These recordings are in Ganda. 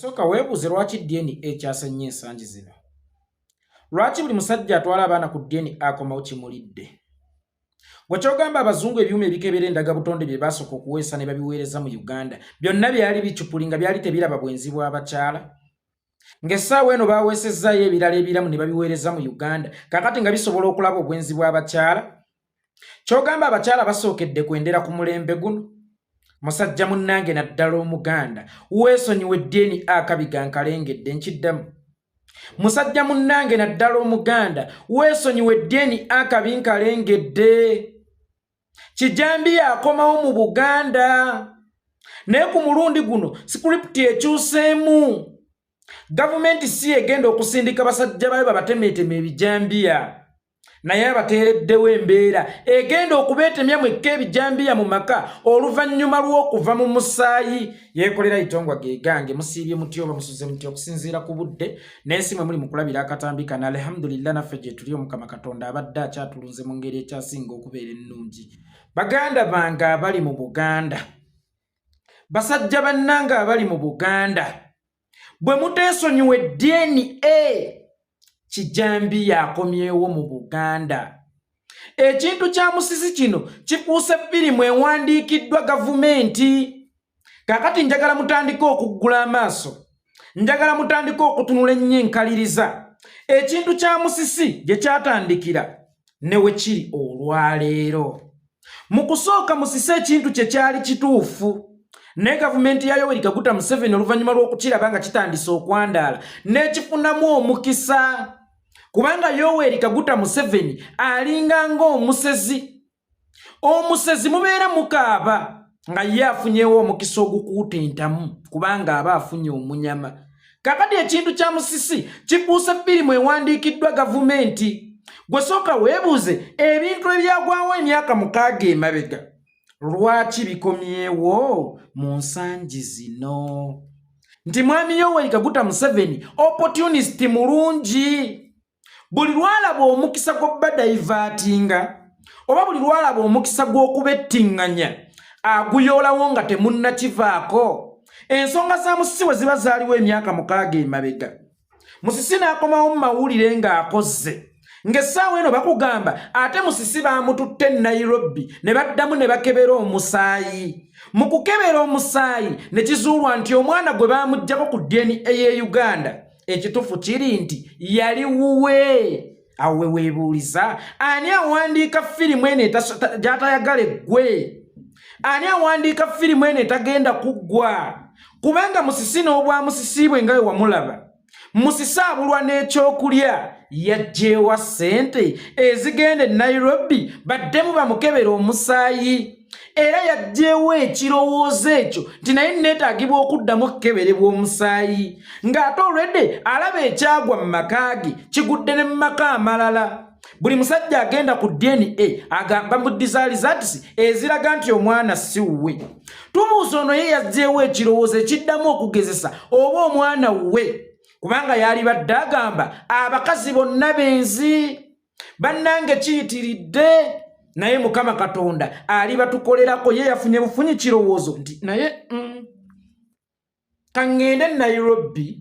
Sooka weebuuze lwaki DNA ekyase nnyo ensangi zino. Lwaki buli musajja atwala abaana ku DNA akomawo kimulidde? Gwe ky'ogamba abazungu ebyuma ebikebera endagabutonde bye baasooka okuweesa ne babiweereza mu Uganda byonna byali bicupuli nga byali tebiraba bwenzi bw'abakyala? Ng'essaawa eno baaweesezzaayo ebirala ebiramu ne babiweereza mu Uganda kaakati nga bisobola okulaba obwenzi bw'abakyala? Ky'ogamba abakyala basookedde kwendera ku mulembe guno? Musajja munnange naddala Omuganda weesonyiwe eddiini akabiga nkalengedde nkiddamu. Musajja munnange naddala Omuganda weesonyiwe eddiini akabi nkalengedde. Kijambiya akomawo mu Buganda naye ku mulundi guno script ekyuseemu. Gavumenti si egenda okusindika basajja bayo babatemeeteme ebijambiya naye abateereddewo embeera egenda okubeetemya mwekka ebijambiya mu maka oluvannyuma lw'okuva mu musaayi. Yeekolera itongwa gegange musiibye mutya oba musuze mutya okusinziira ku budde n'ensi mwe muli mu kulabira akatambi kano. Alhamdulillah naffe gye tuli Omukama Katonda abadde akyatulunze mu ngeri ekyasinga okubeera ennungi. Baganda bange abali mu Buganda, basajja bannange abali mu Buganda, bwe muteesonyiwe DNA kijambiya akomyewo mu Buganda. Ekintu kya Musisi kino kifuuse firimu ewandiikiddwa gavumenti. Kaakati njagala mutandike okuggula amaaso, njagala mutandike okutunula ennyo enkaliriza. Ekintu kya Musisi gye kyatandikira ne we kiri olwaleero. Mu kusooka Musisi ekintu kye kyali kituufu, naye gavumenti ya Yoweri Kaguta Museveni oluvannyuma lw'okukiraba nga kitandise okwandaala n'ekifunamu omukisa, kubanga Yoweri Kaguta Museveni alinga ng'omusezi. Omusezi mubeera mukaaba nga ye afunyewo omukisa ogukuuta entamu kubanga aba afunye omunyama. Kakati ekintu kya Musisi kifuuse firimu ewandiikiddwa gavumenti. Gwe sooka weebuuze ebintu ebyagwawo emyaka 6 emabega lwaki bikomyewo mu nsangi zino? Nti Mwami Yoweri Kaguta Museveni opportunist mulungi. Buli lwalaba omukisa gw'obadaivatinga oba buli lwalaba omukisa gw'okubettiŋŋanya aguyoolawo nga temunnakivaako. Ensonga za Musisi bwe ziba zaaliwo emyaka 6 emabega, Musisi n'akomawo mu mawulire ng'akozze ng'essaawa eno bakugamba ate Musisi baamututte Nairobi ne baddamu ne bakebera omusaayi. Mu kukebera omusaayi ne kizuulwa nti omwana gwe baamuggyako ku DNA y'e Uganda ekituufu kiri nti yali wuwe. Awo we weebuuliza ani awandiika firimu eno gy'atayagala eggwe? Ani awandiika firimu eno etagenda kuggwa? Kubanga Musisi n'obwa Musisi bwe nga we wamulaba, Musisi abulwa n'ekyokulya, yaggyewa ssente ezigenda e Nairobi baddemu bamukebere omusaayi. Era yaggyewo ekirowoozo ekyo nti naye neetaagibwa okuddamu okukeberebwa omusaayi, ng'ate olwedde alaba ekyagwa mu maka ge kigudde ne mu maka amalala. Buli musajja agenda ku DNA agamba mu dizaalizatisi eziraga nti omwana si wuwe. Tubuuza ono ye yaggyewo ekirowoozo ekiddamu okugezesa oba omwana wuwe, kubanga yalibadde agamba abakazi bonna benzi. Bannange kiyitiridde, naye Mukama Katonda alibatukolerako. Ye yafunye bufunyi kirowoozo nti naye kaŋŋende Nairobi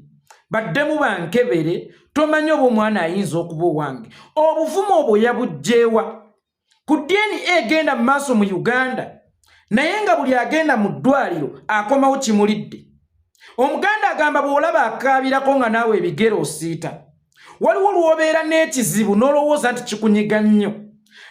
baddemu bankebere, tomanyi oba omwana ayinza okuba owange. Obuvumu obwo yabuggyewa ku DNA egenda mu maaso mu Uganda, naye nga buli agenda mu ddwaliro akomawo kimulidde. Omuganda agamba bw'olaba akaabirako nga naawe ebigere osiita. Waliwo lw'obeera n'ekizibu n'olowooza nti kikunyiga nnyo,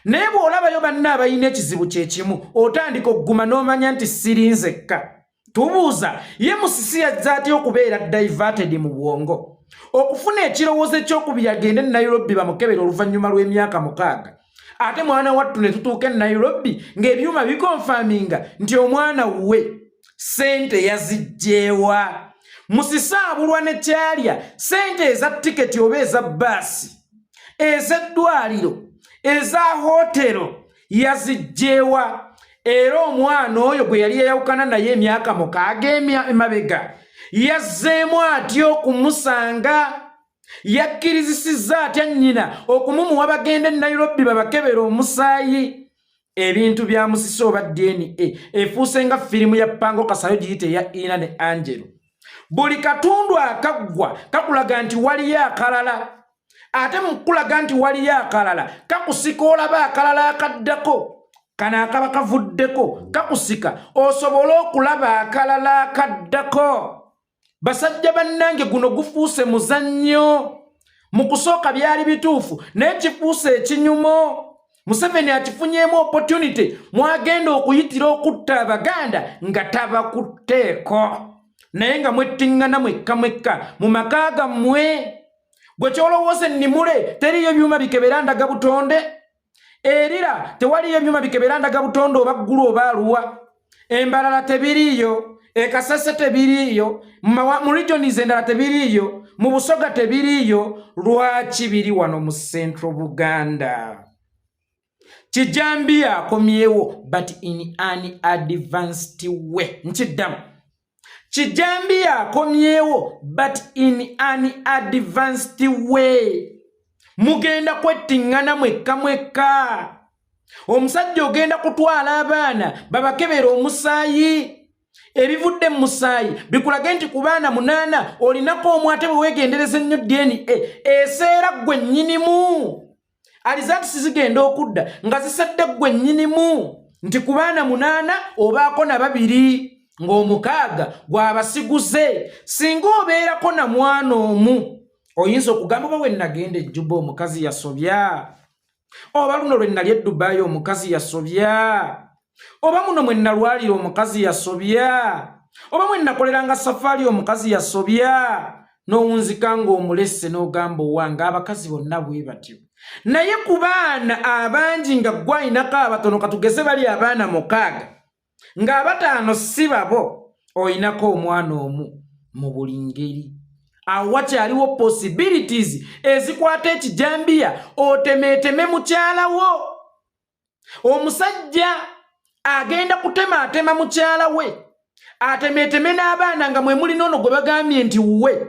naye bw'olabayo banna abalina ekizibu kye kimu otandika okuguma n'omanya nti siri nzekka. Tubuuza ye Musisi yazze atya okubeera diverted mu bwongo okufuna ekirowoozo ekyokubiri agende Nairobi bamukebere oluvannyuma lw'emyaka 6, ate mwana wattu ne tutuuka e Nairobi ng'ebyuma bikonfaminga nti omwana wuwe. Ssente yaziggyewa? Musisi abulwa ne kyalya, ssente eza tiketi oba eza bbaasi, ez'eddwaliro, eza hotero yaziggyewa? Era omwana oyo gwe yali yayawukana naye emyaka 6 emabega yazzeemu atya okumusanga? Yakkirizisizza atya nnyina okumumuwa bagende Nairobi babakebere omusaayi? Ebintu bya Musisi oba DNA efuuse nga firimu ya Pango Kasayo giyite eya Ina ne Angelo. Buli katundu akaggwa kakulaga nti waliyo akalala, ate mu kukulaga nti waliyo akalala kakusika olaba akalala akaddako. Kano akaba kavuddeko kakusika osobole okulaba akalala akaddako. Basajja bannange, guno gufuuse muzannyo. Mu kusooka byali bituufu, naye kifuuse ekinyumo. Museveni akifunyeemu opportunity mwagenda okuyitira okutta Abaganda nga tabakutteeko, naye nga mwettiŋŋana mwekka mwekka mu maka gammwe. Gwe kyolowooza ennimule teriyo byuma bikebera ndaga butonde? Erira tewaliyo byuma bikebera ndaga butonde, oba Ggulu oba Aluwa? Embalala tebiriiyo, Ekasese tebiriiyo, mu regions endala tebiriiyo, mu Busoga tebiriiyo. Lwaki biri wano mu Central Buganda? Kijambiya akomyewo, but in an advanced way. Nkiddamu, kijambiya akomyewo, but in an advanced way. Mugenda kwettiŋŋana mwekka mwekka. Omusajja ogenda kutwala abaana babakebera omusaayi, ebivudde mu musaayi bikulage nti ku baana 8 olinako omu. Ate bwe weegendereza ennyo, DNA eseera ggwe nnyinimu. Results zigenda okudda nga zisedde ggwe nnyinimu, nti ku baana 8 obaako na babiri, ng'omukaaga gw'abasiguze. Singa obeerako na mwana omu, oyinza okugamba, oba we nagenda ejjuba omukazi yasobya, oba luno lwe nali e Dubai omukazi yasobya, oba muno mwe nalwalira omukazi yasobya, oba mwe nakoleranga safaari omukazi yasobya, n'owunzika ng'omulesse n'ogamba, owange abakazi bonna bwe batyo. Naye ku baana abangi nga gwayinako abatono, katugeze bali abaana 6, ng'abataano si babo, oyinako omwana omu, mu buli ngeri awo wakyaliwo possibilities ezikwata ekijambiya otemeeteme mukyala wo. Omusajja agenda kutemaatema mukyala we, atemeeteme n'abaana nga mwe muli noono gwe bagambye nti wuwe,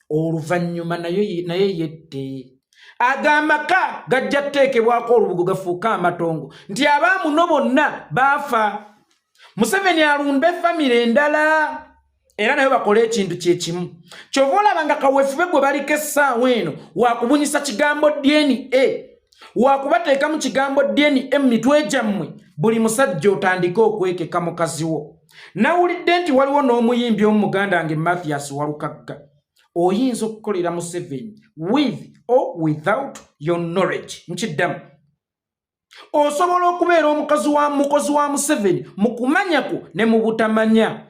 oluvannyuma naye yette. Agamaka gajja kuteekebwako olubugo gafuuke amatongo, nti abaamuno bonna baafa. Museveni alumbe famire endala era naye bakole ekintu kyekimu. Kyova olaba nga kaweefube gwe baliko essaawa eno wakubunyisa kigambo DNA, wakubateekamu kigambo DNA mu mitwe gyammwe, buli musajja otandike okwekeka mukazi wo. Nawulidde nti waliwo n'omuyimbi omu, muganda wange Mathias Walukagga. Oyinza okukolera Museveni with or without your knowledge. Nkiddamu, osobola okubeera omukazi wa mukozi wa Museveni mu kumanyako ne mu butamanya,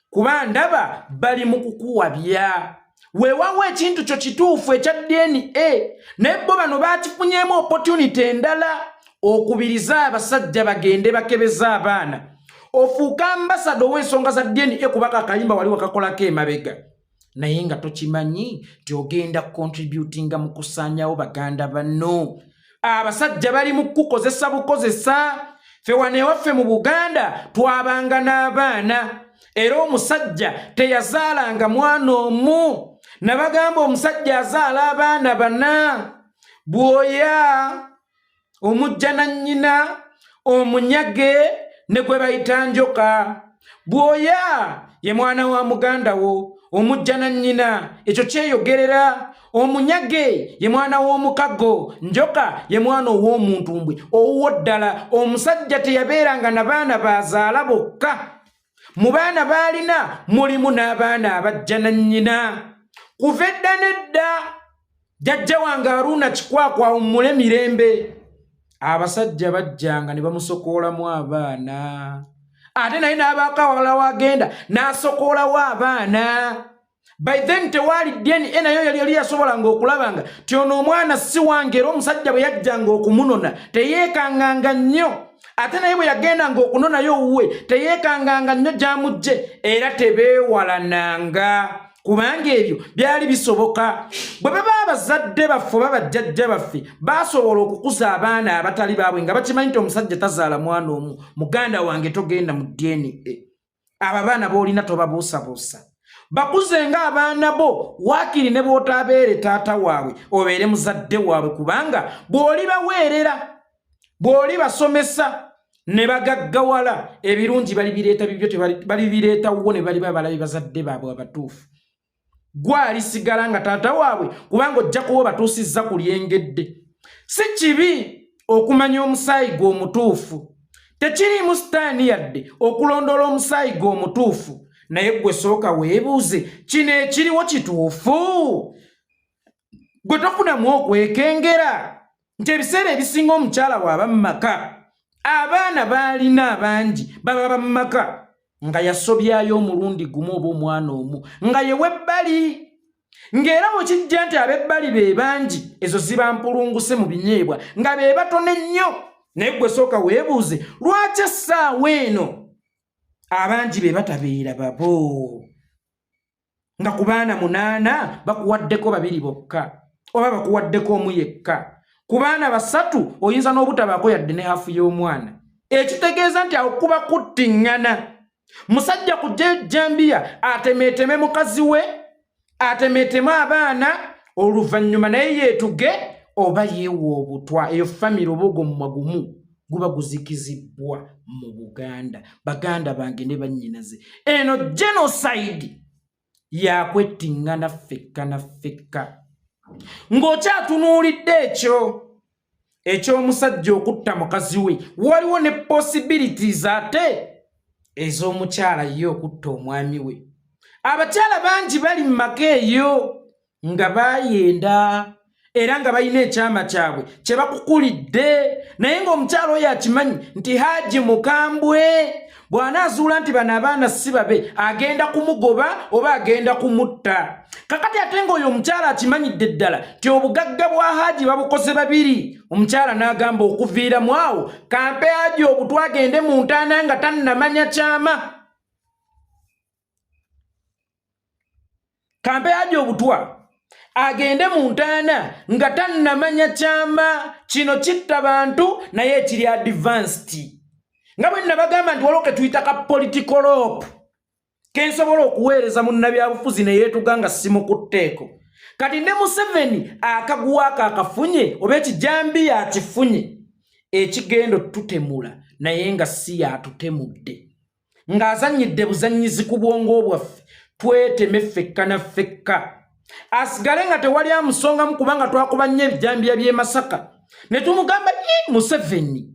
kuba ndaba bali mu kukuwabya. Weewaawo ekintu kyo kituufu ekya DNA, naye bo bano bakifunyeemu opportunity endala okubiriza abasajja bagende bakebeza abaana, ofuuka ambassador ow'ensonga za DNA, kubaka akayimba wali wakakolako emabega, naye nga tokimanyi nti ogenda contributinga mu kusaanyawo baganda banno. Abasajja bali mu kukozesa bukozesa. Ffe wano ewaffe mu Buganda twabanga n'abaana, era omusajja teyazaalanga mwana omu. Nabagamba, omusajja azaala abaana bana: bwoya, omujja na nnyina, omunyage ne gwe bayita njoka. Bwoya ye mwana wa muganda wo, omujja na nnyina ekyo kyeyogerera, omunyage ye mwana w'omukago, njoka ye mwana ow'omuntumbwe owuwo ddala. Omusajja teyabeeranga na baana bazaala bokka. Mu baana baalina mulimu n'abaana abajja na nnyina. Kuva edda n'edda, jjajja wange Aruuna Kikwakwa awummule mirembe, abasajja bajjanga ne bamusokoolamu abaana, ate naye n'abaako awalala wagenda n'asokoolawo abaana. By then tewaali DNA, nayo yali yasobolanga okulaba nga ti ono omwana si wange. Era omusajja bwe yajjanga okumunona teyeekanganga nnyo, ate naye bwe yagendanga okunonayo owuwe teyeekanganga nnyo gy'amugje, era tebeewalananga, kubanga ebyo byali bisoboka. Bwe baba abazadde baffe oba bajjajja baffe basobola okukuza abaana abatali baabwe nga bakimanyi nti omusajja tazaala mwana omu, muganda wange, togenda mu DNA. Abo abaana b'olina tobabuusabuusa, bakuze ng'abaana bo, waakiri ne bw'otaabeere taata waabwe obeere muzadde waabwe, kubanga bw'olibaweerera, bw'olibasomesa ne bagaggawala, ebirungi balibireeta bibyo, balibireetawo ne baliba balabi bazadde baabwe abatuufu. Gwalisigala nga taata waabwe, kubanga ojja kuba obatuusizza ku lyengedde. Si kibi okumanya omusaayi gwe omutuufu, tekiriimu sitaani yadde okulondoola omusaayi gwe omutuufu, naye gwe sooka weebuuze, kino ekiriwo kituufu? Gwe tofunamu okwekengera nti ebiseera ebisinga omukyala bw'aba mu maka, abaana baalina abangi baba ba mu maka nga yasobyayo omulundi gumu oba omwana omu nga ye w'ebbali, ng'era bwe kijja nti ab'ebbali be bangi, ezo ziba mpulunguse mu binyeebwa nga be batono ennyo. Naye gwe sooka weebuuze, lwaki essaawa eno abangi be batabeera babo, nga ku baana 8 bakuwaddeko babiri bokka oba bakuwaddeko omu yekka, ku baana 3 oyinza n'obutabaako yadde ne hafu y'omwana? Ekitegeeza nti awo kuba kuttiŋŋana. Musajja kujja ejjambiya atemeeteme mukazi we, atemeeteme abaana, oluvannyuma naye yeetuge oba yeewa obutwa. Eyo famire oba ogwo mumwa gumu guba guzikizibbwa mu Buganda. Baganda bange ne bannyinaze, eno genocide yakwettiŋŋana ffekka na ffekka. Ng'okyatunuulidde ekyo eky'omusajja okutta mukazi we, waliwo ne possibilities ate ez'omukyala ye okutta omwami we. Abakyala bangi bali mu maka eyo nga bayenda era nga balina ekyama kyabwe kye bakukulidde, naye ng'omukyala oyo akimanyi nti Haji mukambwe, bw'anaazuula nti bano abaana si babe, agenda kumugoba oba agenda kumutta. Kakati ate ng'oyo omukyala akimanyidde ddala nti obugagga bwa Haji babukoze babiri, omukyala n'agamba, okuviiramu awo kampe Haji obutwa agende mu ntaana nga tannamanya kyama. Kampe Haji obutwa agende mu ntaana nga tannamanya kyama. Kino kitta bantu, naye ekiri advanced, nga bwe nabagamba nti waliwo ke tuyita ka political rope kensobola okuweereza munnabyabufuzi neyeetuga nga simukutteeko. Kati ne Museveni akaguwaako akafunye oba ekijambiya akifunye ekigenda otutemula, naye nga si yatutemudde, ng'azannyidde buzannyizi ku bwongo bwaffe tweteme ffekka na ffekka, asigale nga tewali amusongamu, kubanga twakuba nnyo ebijambiya by'e Masaka ne tumugamba, ye Museveni,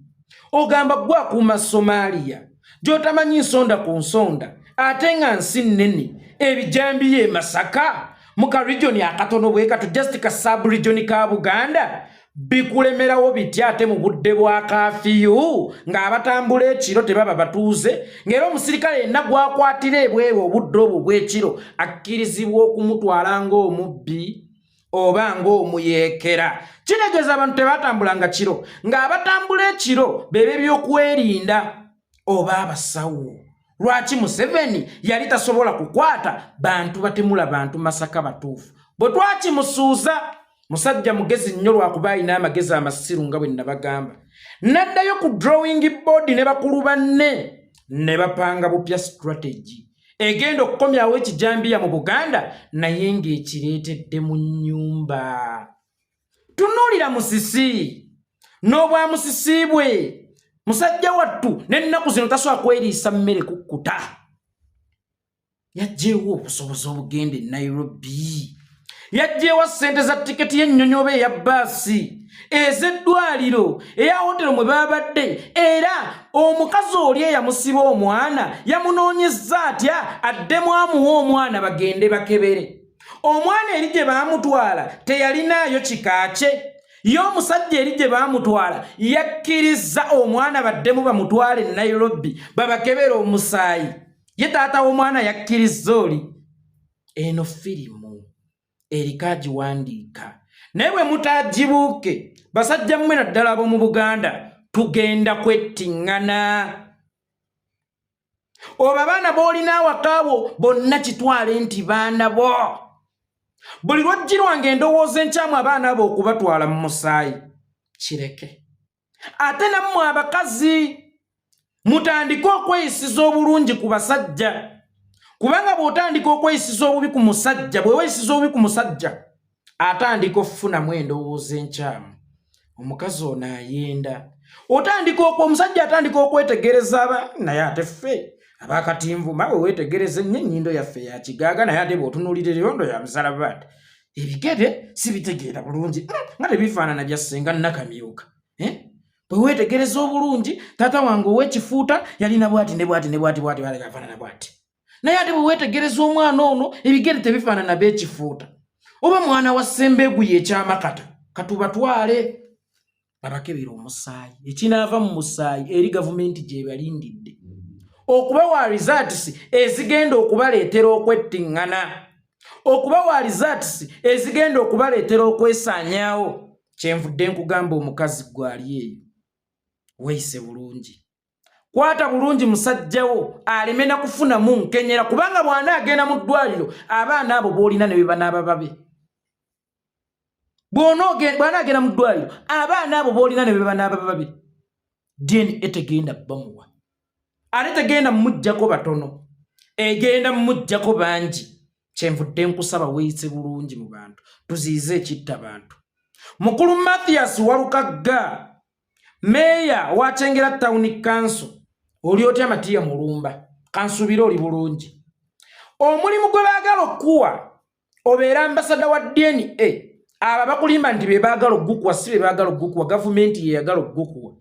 ogamba gwe akuuma Somaaliya gy'otamanyi nsonda ku nsonda, ate nga nsi nnene, ebijambiya e Masaka mu ka region akatono bwe kato, just ka sub region ka Buganda, bikulemerawo bitya, ate mu budde bwa kafiyu ng'abatambula ekiro tebaba batuuze, ng'era omusirikale yenna gwakwatira ebweru obudde obwo bw'ekiro akkirizibwa okumutwala ng'omubbi oba ng'omuyeekera? Kitegeeza abantu tebatambulanga kiro, ng'abatambula ekiro bebe byokwerinda oba abasawo. Lwaki Museveni yali tasobola kukwata bantu batemula bantu Masaka batuufu? Bwe twakimusuuza, musajja mugezi nnyo, lwakuba alina amagezi amasiru nga bwe nabagamba, n'addayo ku drawing board ne bakulu banne ne bapanga bupya strategy egenda okukomyawo ekijambiya mu Buganda, naye ng'ekireetedde mu nnyumba. Tunuulira Musisi n'obwa Musisi bwe, musajja wattu n'ennaku zino tasobola kweriisa mmere kukkuta. Yaggyeewo obusobozi obugenda e Nairobi, yaggyeewo ssente za tiketi y'ennyonyi oba eya baasi, ez'eddwaliro, eya hotero mwe babadde. Era omukazi oli eyamusiba omwana yamunoonyezza atya addemu amuwa omwana bagende bakebere omwana? Eri gye baamutwala teyalinaayo kika kye. Ye omusajja eri gye baamutwala yakkiriza omwana baddemu bamutwale e Nairobi babakebere omusaayi? Ye taata w'omwana yakkiriza oli? Eno firimu eriko agiwandiika, naye bwe mutagibuuke, basajja mmwe, naddala ab'omu Buganda, tugenda kwettiŋŋana. Oba abaana b'olina awakaawo bonna kitwale nti baana bo. Buli lwojjirwanga endowooza enkyamu abaana abo okubatwala mu musaayi, kireke. Ate nammwe abakazi mutandike okweyisiza obulungi ku basajja, kubanga bw'otandika okweyisiza obubi ku musajja, bwe weeyisiza obubi ku musajja, atandika okufunamu endowooza enkyamu, omukazi ono ayenda. Otandika omusajja atandika okwetegereza aba naye ate ffe. Abakatinvuma bwe weetegereza ennyo ennyindo yaffe ya kigaaga, naye ate bw'otunuulira eryondo ya musalabaati, ebigere sibitegeera bulungi, nga tebifaanana bya ssenga Nakamyuka, eh? Bwe weetegereza obulungi, taata wange ow'ekifuuta yalina bwati ne bwati ne bwati bwati bwati, afaanana bwati, naye ate bwe weetegereza omwana ono ebigere tebifaanana b'ekifuuta, oba mwana wa Ssembeeguye ekyamakata. Katubatwale babakebera omusaayi, ekinaava mu musaayi eri gavumenti gyebalindidde okubawa results ezigenda okubaleetera okwettiŋŋana, okubawa results ezigenda okubaleetera okwesaanyaawo. Kyenvudde nkugamba, omukazi gwali eyo, weeyise bulungi, kwata bulungi musajjawo aleme na kufunamu nkenyera, kubanga bw'anaagenda mu ddwaliro, abaana abo b'olina ne be banaaba babe. Bw'anaagenda mu ddwaliro, abaana abo b'olina ne be banaaba babe, DNA tegenda bamuwa, ate tegenda mumuggyako batono, egenda mumuggyako bangi. Kyenvudde nkusaba weeyise bulungi mu bantu, tuziyize ekitta bantu. Mukulu Mathias Walukagga, meeya wa Kyengera Town Council, oli otya? Matiya Mulumba, kansuubire oli bulungi. Omulimu gwe baagala okukuwa obeera ambasada wa DNA, abo bakulimba nti be baagala okugukuwa, si be baagala okugukuwa, gavumenti yeyagala okugukuwa.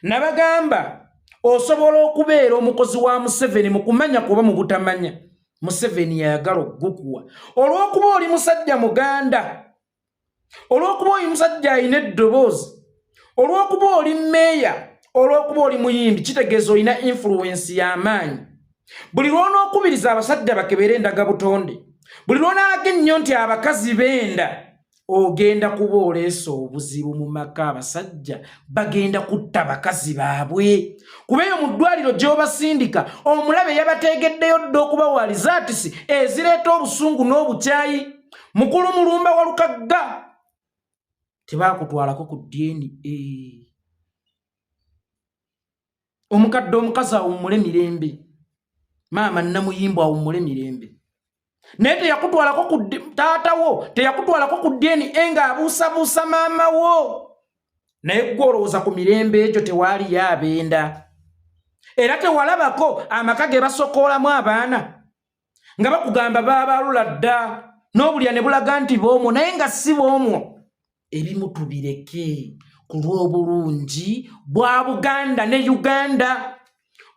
Nabagamba osobola okubeera omukozi wa Museveni mu kumanya kuba mu butamanya. Museveni yayagala okugukuwa olw'okuba oli musajja muganda, olw'okuba oli musajja alina eddoboozi, olw'okuba oli meeya, olw'okuba oli muyimbi, kitegeeza olina influence y'amaanyi. Buli lw'onookubiriza abasajja bakebere endagabutonde, buli lw'onaalaga ennyo nti abakazi benda, ogenda kuba oleese obuzibu mu maka. Abasajja bagenda kutta bakazi baabwe, kuba eyo mu ddwaliro gy'obasindika omulabe yabateegeddeyo dda okubawa results ezireeta obusungu n'obukyayi. Mukulu Mulumba Walukagga, tebakutwalako ku DNA. Omukadde omukazi awummule mirembe, maama Namuyimbwa awummule mirembe, naye teyakutwalako ku taata wo, teyakutwalako ku DNA ng'abuusabuusa maama wo. Naye gwe olowooza ku mirembe egyo tewaaliyo abenda, era tewalabako amaka ge basokoolamu abaana nga bakugamba baabalula dda n'obulya ne bulaga nti boomwo, naye nga si boomwo. Ebimu tubireke ku lw'obulungi bwa Buganda ne Uganda.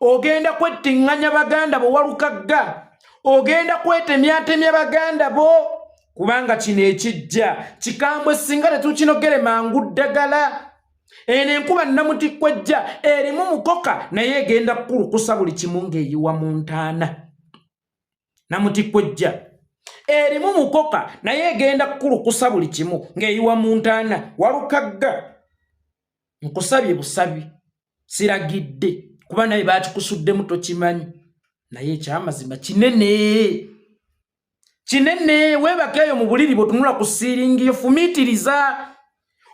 Ogenda kwettiŋŋanya baganda bo, Walukagga, ogenda kwetemyatemya baganda bo, kubanga kino ekijja kikambwe singa tetukinogere mangu ddagala. Eno enkuba namutikwa ejja erimu mukoka, naye egenda kukulukusa buli kimu ng'eyiwa mu ntaana. Namutikwa ejja erimu mukoka, naye egenda kukulukusa buli kimu ng'eyiwa mu ntaana. Walukagga, nkusabye busabi, siragidde, kuba naye bakikusuddemu tokimanyi, naye ekyamazima kinene kinene. Weebaka eyo mu buliri, bwetunula ku siiringi yo, fumiitiriza,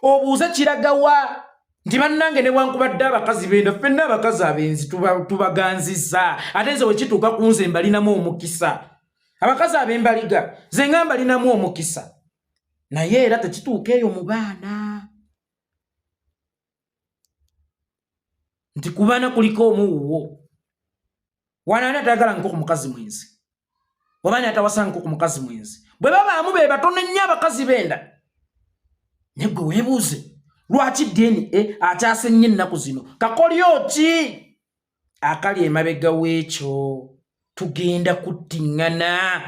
obuuze kiragawa nti bannange newankubadde abakazi benda, ffenna abakazi abenzi tubaganzizza, ate nze wekituuka ku nze mbalinamu omukisa. Abakazi ab'embaliga nze nga mbalinamu omukisa, naye era tekituuka eyo mu baana nti ku baana kuliko omuwuwo. Wano ani atayagala nko ku mukazi mwenzi, oba ani atawasa nko ku mukazi mwenzi? Bwe babaamu be batono ennyo abakazi benda. Naye gwe weebuuze lwaki DNA akyase nnyo ennaku zino. Kakolyo ki akali emabega w'ekyo? Tugenda kuttiŋŋana,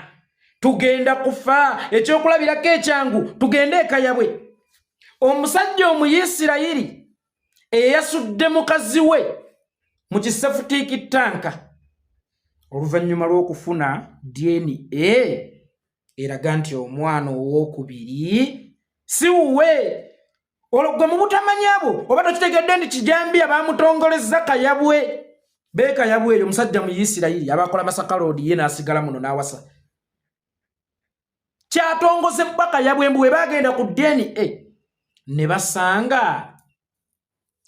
tugenda kufa. Ekyokulabirako ekyangu, tugende ekayabwe. Omusajja Omuyisirayiri eyasudde mukazi we mu kisefutiiki tanka oluvannyuma lw'okufuna DNA eraga nti omwana owokubiri si wuwe. Olwo gwe mu butamanya bwo oba tokitegedde nti kijambiya bamutongolezza Kayabwe, beekayabwe eyo omusajja mu Isirayiri abakola masakaloodi, ye n'asigala muno n'awasa kyatongozebwa Kayabwe, mbu we bagenda ku DNA ne basanga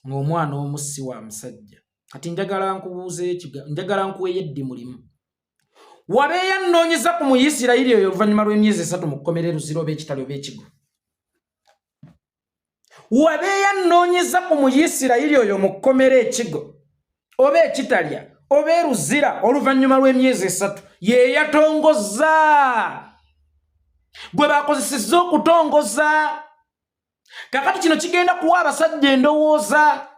ng'omwana omu si wa musajja. Kati njagala nkubuuze, njagala nkuweyo eddimu limu. Wabeeyo annoonyeza ku Muyisirayiri oyo oluvannyuma lw'emyezi 3 mu kkomera eruzira oba ekitali oba ekigo. Wabeeyo annoonyeza ku Muyisirayiri oyo mu kkomera ekigo oba ekitalya. oba eruzira oluvannyuma lw'emyezi 3 ye yatongozza gwe bakozesezza okutongoza. Kakati kino kigenda kuwa abasajja endowooza,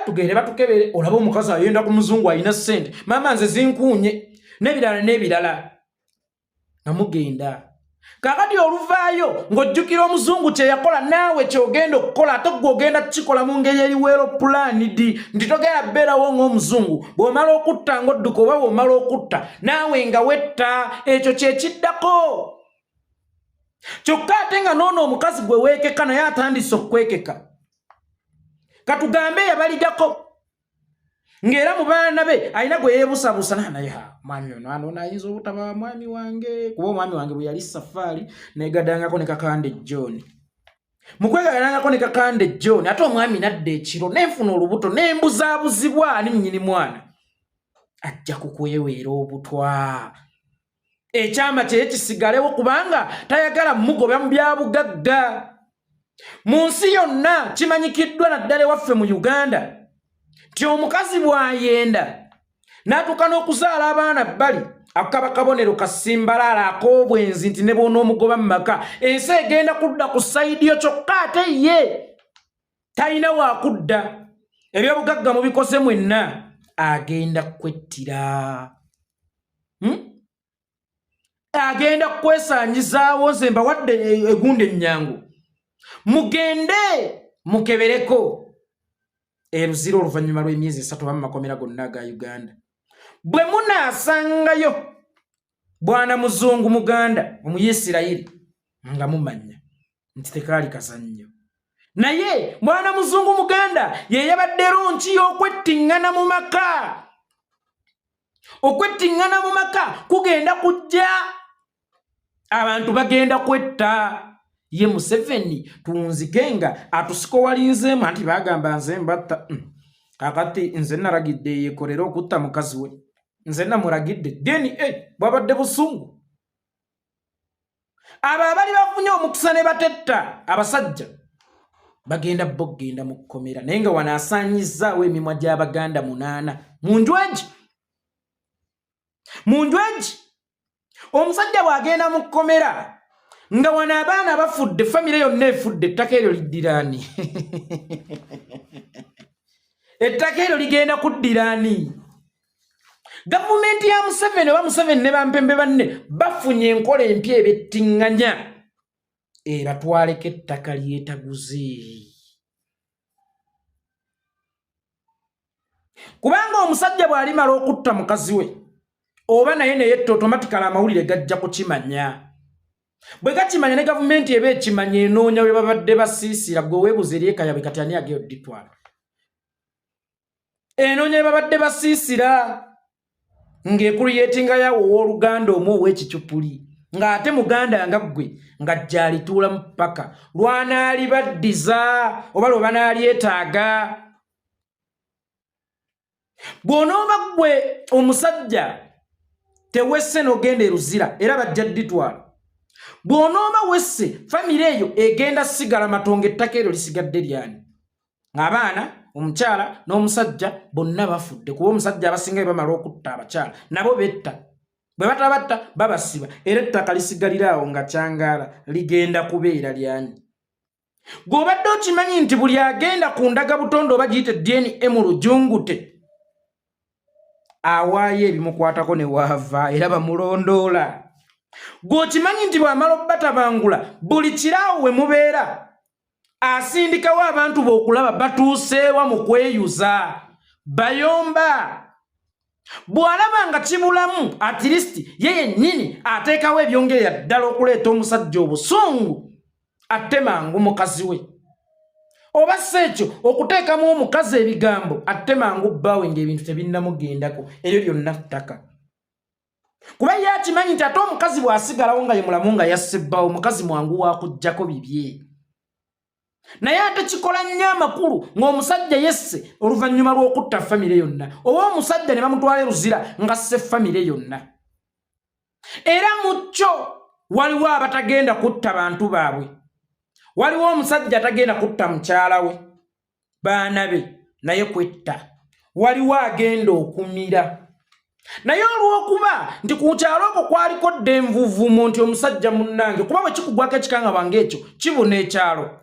tugende batukebere, olaba omukazi ayenda ku muzungu alina ssente, maama nze zinkuunye, n'ebirala n'ebirala nga mugenda. Kakati oluvaayo ng'ojjukira omuzungu kye yakola, naawe ky'ogenda okukola, ate gwe ogenda kukikola mu ngeri eri well planned, nti togenda beerawo ng'omuzungu bw'omala okutta ng'odduka, oba bw'omala okutta naawe nga wetta. Ekyo kye kiddako. Kyokka ate nga noono omukazi gwe weekeka naye atandise okwekeka, katugambe yabaligako ng'era mu baana be alina gwe yeebusabuusa, naye mwami ono ano ayinza obutaba mwami wange, kuba omwami wange bwe yali safaari negadangako ne Kakande John, mu kwegagalangako ne Kakande John, ate omwami nadda ekiro nenfuna olubuto nembuzaabuzibwa ani nnyini mwana. Ajja kukweweera obutwa, ekyama kye kisigalewo, kubanga tayagala mugoba mu byabugagga. Mu nsi yonna kimanyikiddwa, naddala ewaffe mu Uganda, nti omukazi bw'ayenda n'atuuka n'okuzaala abaana bbali, akaba kabonero kasimbalaala ak'obwenzi, nti ne bw'onoomugoba mu maka ensi egenda kudda ku side yo. Kyokka ate ye talina waakudda, ebyobugagga mubikoze mwenna, agenda kwettira, Agenda kwesaanyizaawo. Nze mbawadde egundi ennyangu, mugende mukebereko eruzira oluvannyuma lw'emyezi 3 oba mu makomera gonna aga Uganda. Bwe munaasangayo bwana muzungu muganda Omuyisirayiri, nga mumanya nti tekaali kazannyo, naye mwana muzungu muganda ye yabadde launch y'okwettiŋŋana mu maka. Okwettiŋŋana mu maka kugenda kujja, abantu bagenda kwetta. Ye Museveni tuwunzike nga atusikowalinzeemu anti bagamba nze mbatta. Kakati nze naragidde yekolere okutta mukazi we, nze namulagidde DNA, bwabadde busungu. Abo abali bafunye omukisa ne batetta abasajja bagenda bo kugenda mu kkomera, naye nga wano asaanyizaawo emimwa gy'Abaganda 8 mu nju egi, mu nju egi. Omusajja bw'agenda mu kkomera nga wano abaana bafudde, famire yonna efudde, ettaka eryo liddiraani? Ettaka eryo ligenda kuddiraani? Gavumenti ya Museveni oba Museveni ne bampembe banne bafunye enkola empya ebettiŋŋanya ebatwaleko ettaka lyetaguze, kubanga omusajja bw'alimala okutta mukazi we oba naye neyetta, automatically amawulire gajja kukimanya. Bwe gakimanya, ne gavumenti eba ekimanya, enoonya we babadde basiisira. Gwe weebuza eryeka yabwe, kati ani ageyo dditwala? Enoonya we babadde basiisira ng'ekuliyetinga yawo owooluganda omu ow'ekicupuli, ng'ate muganda nga ggwe, nga jjalituulamu paka lwanaalibaddiza oba lwe banaalyetaaga. Bw'onooba ggwe omusajja tewesse n'ogenda eruzira, era bajja dditwala. Bw'onooba wesse, famire eyo egenda sigala matongo. Ettaka eryo lisigadde lyani? Abaana, omukyala n'omusajja bonna bafudde, kuba omusajja abasinga bwe bamala okutta abakyala nabo betta, bwe batabatta babasiba, era ettaka lisigalira awo nga kyangaala, ligenda kubeera lyani? Gw'obadde okimanyi nti buli agenda ku ndaga butonde oba giyite DNA mu lujungute awaayo ebimukwatako ne waava, era bamulondoola? Gw'okimanyi nti bw'amala obbatabangula, buli kiraawo we mubeera asindikawo abantu b'okulaba batuuseewa mu kweyuza, bayomba? Bw'alaba nga kibulamu, at least ye yennyini ateekawo ebyongerera ddala okuleeta omusajja obusungu, atte mangu mukazi we, oba si ekyo okuteekamu omukazi ebigambo, atte mangu bbaawe ng'ebintu tebinnamugendako. Eryo lyonna ttaka, kuba ye akimanyi nti ate omukazi bw'asigalawo nga ye mulamu nga yasse bbaawe, omukazi mwangu wakugjako bibye. Naye ate kikola nnyo amakulu ng'omusajja yesse oluvannyuma lw'okutta famire yonna, oba omusajja ne bamutwala eruzira nga sse famire yonna. Era mu kyo waliwo abatagenda kutta bantu baabwe. Waliwo omusajja atagenda kutta mukyala we, baana be, naye kwetta. Waliwo agenda okumira, naye olw'okuba nti ku kyalo okwo kwaliko dda envuvumo nti omusajja munnange, kuba bwe kikugwako ekikanga wange ekyo kibuna ekyalo,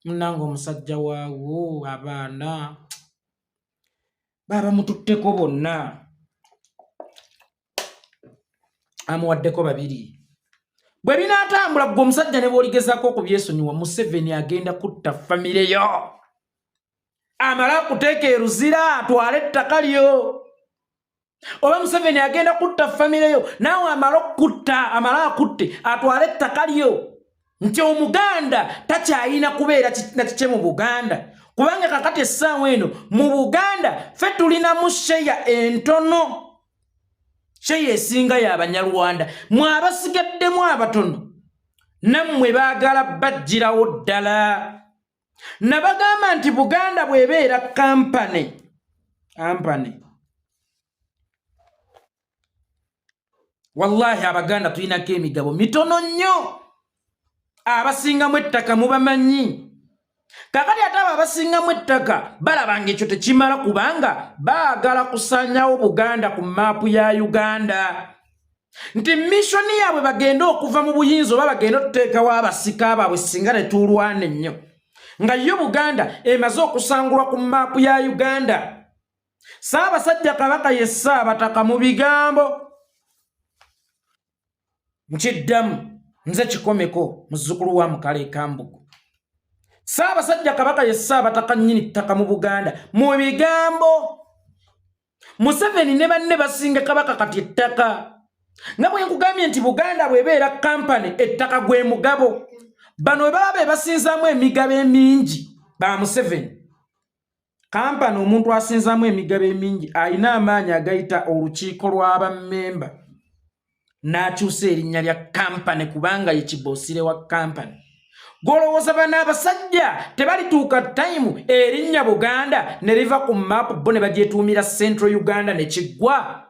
munnange omusajja waawo abaana baaba mututteko bonna, amuwaddeko babiri. Bwe binaatambula gwe omusajja ne bw'oligezaako okubyesonyiwa, Museveni agenda kutta famire yo, amale akuteeka eruzira atwale ettaka lyo. Oba Museveni agenda kutta famire yo, naawe amale okukutta, amale akutte atwale ettaka lyo, nti Omuganda takyayina kubeera na kikye mu Buganda, kubanga kakati essaawa eno mu Buganda ffe tulinamu sheya entono, sheya esinga y'Abanyarwanda. Mwe abasigaddemu abatono nammwe baagala bajjirawo ddala. Nabagamba nti Buganda bw'ebeera kampane kampane, wallahi Abaganda tulinako emigabo mitono nnyo, abasingamu ettaka mubamanyi. Kakati ate abo abasingamu ettaka balaba nga ekyo tekimala, kubanga baagala kusanyawo Buganda ku maapu ya Uganda, nti missoni yaabwe bagende okuva mu buyinza oba bagende otuteekawo abasika baabwe singa tetuulwana ennyo, nga yo Buganda emaze okusangulwa ku maapu ya Uganda. Ssaabasajja Kabaka ye Ssaabataka mu bigambo. Nkiddamu, nze Kikomeko, muzzukulu wa Mukala Ekambugu. Ssaabasajja Kabaka ye Ssaabataka nnyini ttaka mu Buganda mu bigambo. Museveni ne banne basinga Kabaka kati ettaka, nga bwe nkugambye nti Buganda bw'ebeera kampani, ettaka gwe mugabo. Bano bwe baba be basinzaamu emigabo emingi ba Museveni, kampani omuntu asinzaamu emigabo emingi alina amaanyi agayita olukiiko lw'abammemba n'akyusa erinnya lya kampani, kubanga ye kiboosire wa kampani. Gwolowooza bano abasajja tebalituuka tayimu erinnya Buganda ne liva ku maapu, bo ne bagyetuumira Central Uganda ne kiggwa,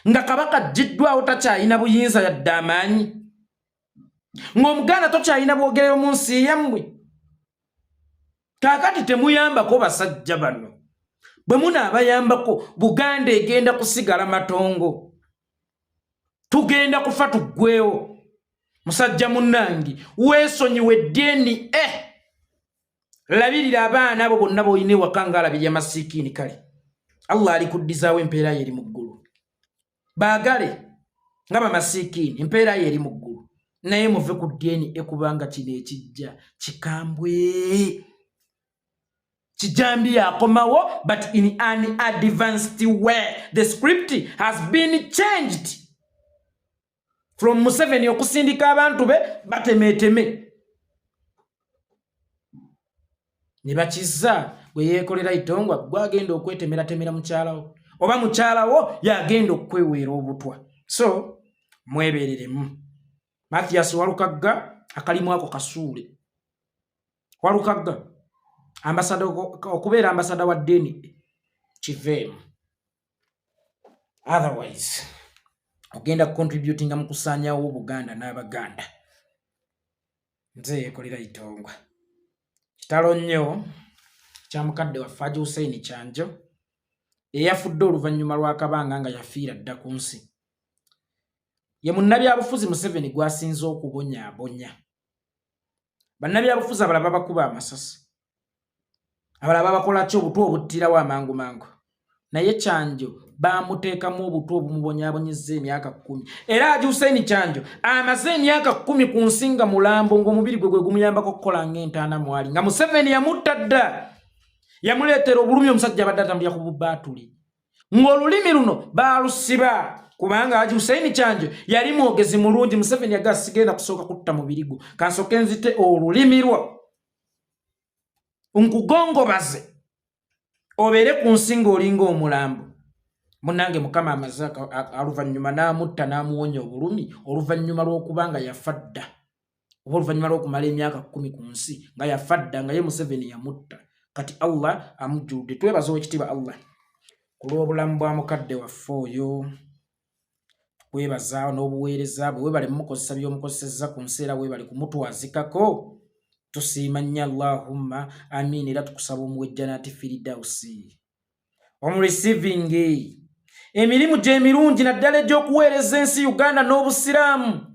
nga Kabaka aggiddwawo, takyalina buyinza yadde amaanyi, ng'Omuganda tokyalina bwogerero mu nsi yammwe? Kaakati temuyambako basajja bano. Bwe munaabayambako, Buganda egenda kusigala matongo, tugenda kufa tuggwewo. Musajja munnange, weesonyiwe eddiini, eh labirira abaana abo bonna b'olina ewaka ng'alabirira masiikiini. Kale Allah alikuddizaawo, empeera ye eri mu ggulu. Baagale nga bamasiikiini, empeera ye eri mu ggulu, naye muve ku ddiini, ekubanga kino ekijja kikambwe. Kijambi yakomawo, but in an advanced way. The script has been changed from Museveni okusindika abantu be batemeeteme ne bakizza gwe yeekolera itongwa, gwagenda okwetemeratemera mukyalawo, oba mukyalawo yagenda okweweera obutwa. So mwebereremu. Mathias Walukagga, akalimu ako kasuule. Walukagga ambasada, okubeera ambasada wa ddiini kiveemu, otherwise ogenda contributinga mu kusaanyawo Obuganda n'Abaganda. Nze yeekolera itongwa. Kitalo nnyo kya mukadde waffe Haji Hussein Kyanjo, eyafudde oluvannyuma lw'akabanga nga yafiira dda ku nsi. Ye munnabyabufuzi Museveni gw'asinze okubonyaabonya. Bannabyabufuzi abalala babakuba amasasi, abalala babakola ki, obutwa obuttirawo amangu mangu, naye Kyanjo bamuteekamu obutwa obumubonyaabonyezza emyaka 10. Era Haji Hussein Kyanjo amaze emyaka 10 ku nsi nga mulambo, ng'omubiri gwe gwe gumuyambako okukola ng'entaana mwali, nga Museveni yamutta dda, yamuleetera obulumi. Omusajja abadde atambulira ku bubaatuli ng'olulimi luno baalusiba, kubanga Haji Hussein Kyanjo yali mwogezi mulungi. Museveni yagaa, "Sigenda kusooka kutta mubiri gwo, kansooke nzite olulimi lwo, nkugongobaze obeere ku nsi ng'olinga omulambo." Munnange, Mukama amaze oluvannyuma n'amutta n'amuwonya obulumi, oluvannyuma lw'okuba nga yafa dda, oba oluvannyuma lw'okumala emyaka 10 ku nsi nga yafa dda, nga ye Museveni yamutta. Kati Allah amujjuludde. Twebaza Owekitiibwa Allah ku lw'obulamu bwa mukadde waffe oyo. Kwebaza n'obuweereza bwe. Webale mumukozesa by'omukozesezza ku nsi, era weebale kumutwazikako. Tusiima nnyo. Allahumma amin. Era tukusaba omuwe Jjanati Firidausi. Omureceiving emirimu gye emirungi, naddala egy'okuweereza ensi Uganda n'Obusiraamu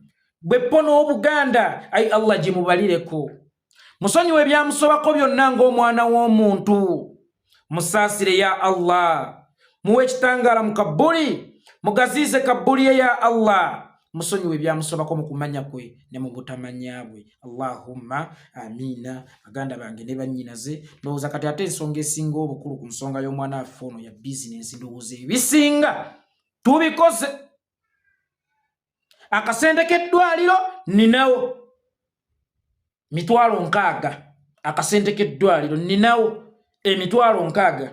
bweppo n'Obuganda. Ayi Allah, gimubalireko, musonyiwe ebyamusobako byonna ng'omwana w'omuntu. Musaasire ya Allah, muwe ekitangaala mu kabbuli, mugaziize kabbuli ye ya Allah. Musonyiwe ebyamusobako mu kumanya kwe ne mu butamanya bwe. Allahumma amiina. Baganda bange ne bannyinaze, ndowooza kati ate ensonga esinga obukulu ku nsonga y'omwana waffe ono ya bizinensi, ndowooza ebisinga tubikoze. Akasente k'eddwaliro ninawo 60,000. Akasente k'eddwaliro ninawo 60,000.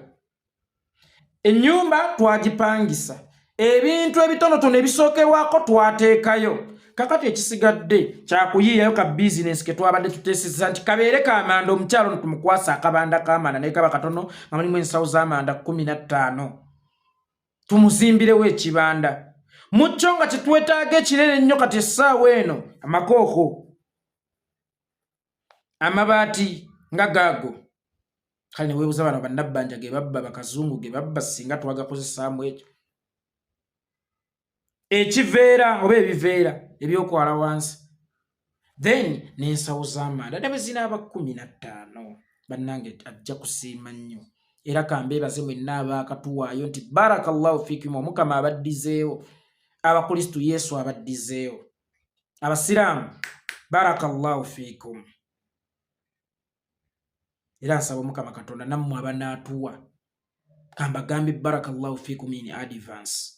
Ennyumba twagipangisa, ebintu ebitonotono ebisookerwako twateekayo. Kakati ekisigadde kyakuyiiyayo ka bizinensi ke twabadde tuteesezza nti kabeere kamanda. Omukyalo tumukwasa akabanda k'amanda, naye kaba katono nga mulimu ensawo z'amanda 15.Tumuzimbirewo ekibanda mu kyo nga kyetwetaaga ekinene ennyo kati essaawa eno, amakooko, amabaati nga gaago. Kale ne weebuza bano bannabbanja ge babba, bakazungu ge babba, singa twagakozesaamu ekyo ekiveera oba ebiveera ebyokwala wansi, then n'ensawo z'amanda ne bwe zinaaba 15, bannange ajja kusiima nnyo. Era kambeebaze mwenna abaakatuwaayo nti barakallahu fikum, Omukama abaddizeewo. Abakristu, Yesu abaddizeewo. Abasiraamu, barakallahu fikum. Era nsaba Omukama Katonda nammwe abanaatuwa, kambagambe barakallahu fikum in advance.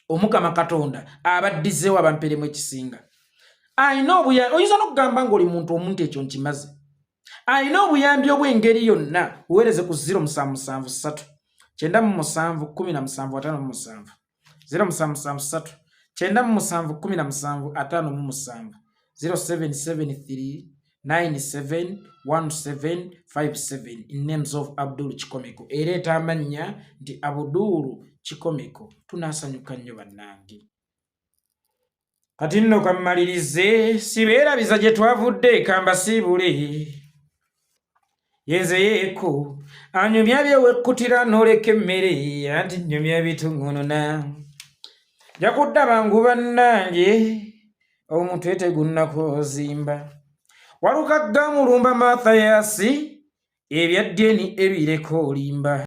Omukama Katonda abaddizeewo, abamperemu ekisinga. Ayina obuyambi, oyinza n'okugamba ng'oli muntu omuntu, ekyo nkimaze. Ayina obuyambi obw'engeri yonna, weereze ku 0773 97 17 57, 0773 97 17 57, 0773 971757, in names of Abdul Kikomeko. Ereeta amannya nti Abdul Kikomeko. Tunaasanyuka nnyo bannange. Kati nno kammalirize, sibeerabiza gye twavudde, kambasiibule. Yenze yeeko anyumya byewekkutira n'oleka emmere, anti nnyumya bituŋŋununa. Nja kudda mangu bannange, omutwe tegunnakuzimba. Walukagga mulumba Mathayasi, ebyaddeni ebireka olimba.